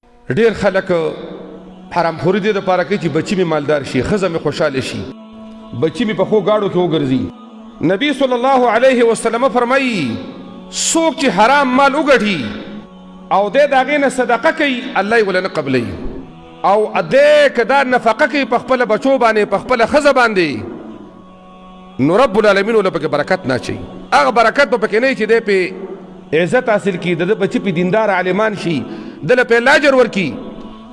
ډیر خلک حرام خوري دې لپاره کوي چې بچی مې مالدار شي، ښځه مې خوشحاله شي، بچی مې په ښو ګاډو کې وګرځي. نبی صلی الله علیه وسلم فرمایي، څوک چې حرام مال وګټي او دی د هغې نه صدقه کوي، الله یې وله نه قبلوي. او دی که دا نفقه کوي په خپله بچو باندې، په خپله ښځه باندې، نو رب العالمین ول پکې برکت نه اچي. هغه برکت به پکې نه چې دی په عزت حاصل کی، د بچی په دیندار عالمان شي، دله په لاجر ورکی.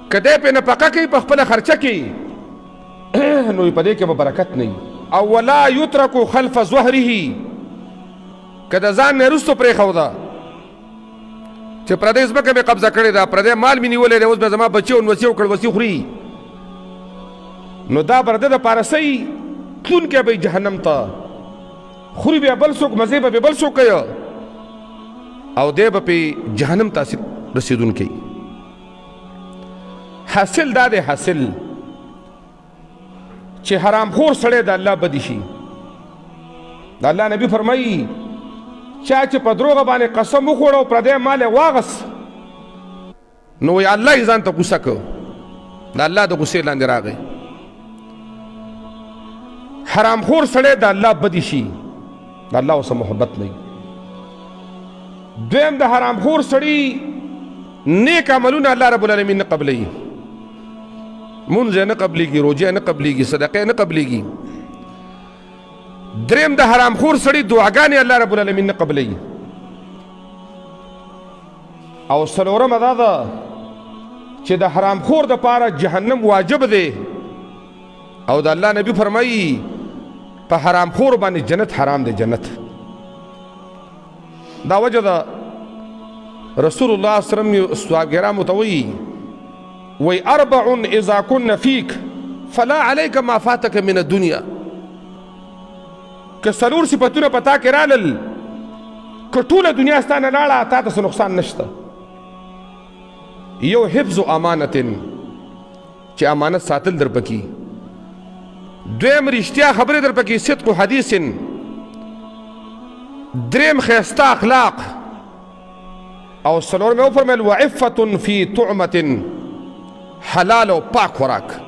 که دی په نفقه کوي، په خپله خرچه کوي، نو په دې کې به برکت نه. او ولا یترک خلف ظهره، که د ځان نه وروسته پرېښوده چې پردۍ ځمکه مې قبضه کړې ده، پردی مال مې نیولی دی، اوس به زما بچي او نوسي او کړوسي خوري، نو دا بر ده دپاره صحیح تلونکی به جهنم ته خوري، بیا بل څوک مزې به بل څوک کوي او دی به پې جهنم ته رسېدونکی. حاصل دا دی، حاصل چې حرام خور سړی د الله بدی شي. د الله نبی فرمایي، چا چې په دروغه باندې قسم وخوړ او پردی مال یې واغست، نو وایي الله یې ځان ته غوسه کړ، د الله د غوسې لاندې راغی. حرام خور سړی د الله بدی شي، د الله ورسره محبت نه. دویم، د حرام خور سړي نیک عملونه الله رب العالمین نه قبلوي، مونځ نه قبليږي، روزه نه قبليږي، صدقه نه قبليږي. دریم، د حرام خور سړي دعاګانې الله رب العالمین نه قبلوي. او څلورمه دا ده چې د حرام خور د پاره جهنم واجب دی، او د الله نبی فرمایي په حرام خور باندې جنت حرام دی، جنت. دا وجه ده رسول الله صلی الله علیه وسلم صحابه کرامو ته وایي، وی اربع اذا كن فيك فلا عليك ما فاتك من الدنيا. که څلور صفتونه په تا کې رالل، که ټوله دنیا ستا نه لاړه، تا ته څه نقصان نشته. یو حفظ امانت، چې امانت ساتل در پکې. دویم رښتیا خبرې در پکې، صدق حدیث. دریم ښایسته اخلاق. او څلورم یې وفرمیل وعفة فی طعمة، حلال او پاک خوراک.